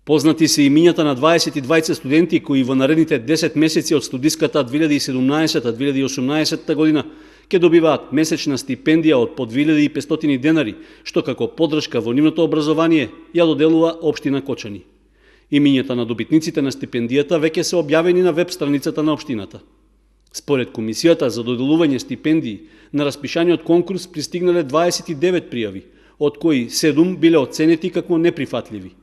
Познати се имињата на 22 студенти кои во наредните 10 месеци од студиската 2017-2018 година ќе добиваат месечна стипендија од по 2500 денари, што како поддршка во нивното образование ја доделува општина Кочани. Имињата на добитниците на стипендијата веќе се објавени на веб страницата на општината. Според Комисијата за доделување стипендии, на распишаниот конкурс пристигнале 29 пријави, од кои 7 биле оценети како неприфатливи.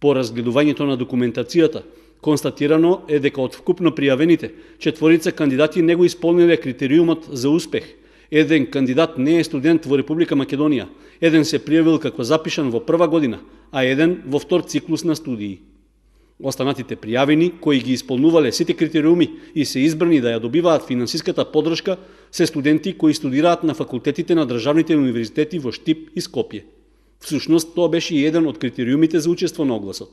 По разгледувањето на документацијата, констатирано е дека од вкупно пријавените, 4 кандидати не го исполниле критериумот за успех. Еден кандидат не е студент во Република Македонија, еден се пријавил како запишан во прва година, а еден во втор циклус на студии. Останатите пријавени, кои ги исполнувале сите критериуми и се избрани да ја добиваат финансиската поддршка, се студенти кои студираат на факултетите на државните универзитети во Штип и Скопје. Всушност, тоа беше и еден од критериумите за учество на огласот.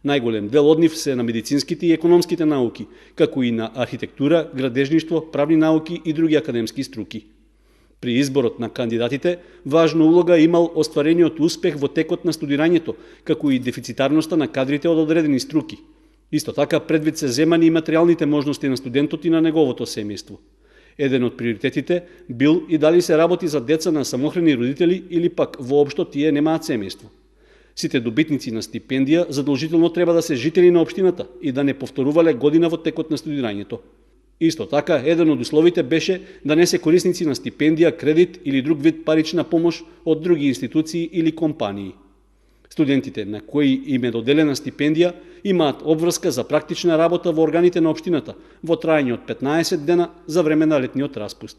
Најголем дел од нив се на медицинските и економските науки, како и на архитектура, градежништво, правни науки и други академски струки. При изборот на кандидатите, важна улога имал остварениот успех во текот на студирањето, како и дефицитарноста на кадрите од одредени струки. Исто така, предвид се земани и материјалните можности на студентот и на неговото семејство. Еден од приоритетите бил и дали се работи за деца на самохрани родители или пак воопшто тие немаат семејство. Сите добитници на стипендија задолжително треба да се жители на општината и да не повторувале година во текот на студирањето. Исто така, еден од условите беше да не се корисници на стипендија, кредит или друг вид парична помош од други институции или компании. Студентите на кои им е доделена стипендија имаат обврска за практична работа во органите на општината во трајање од 15 дена за време на летниот распуст.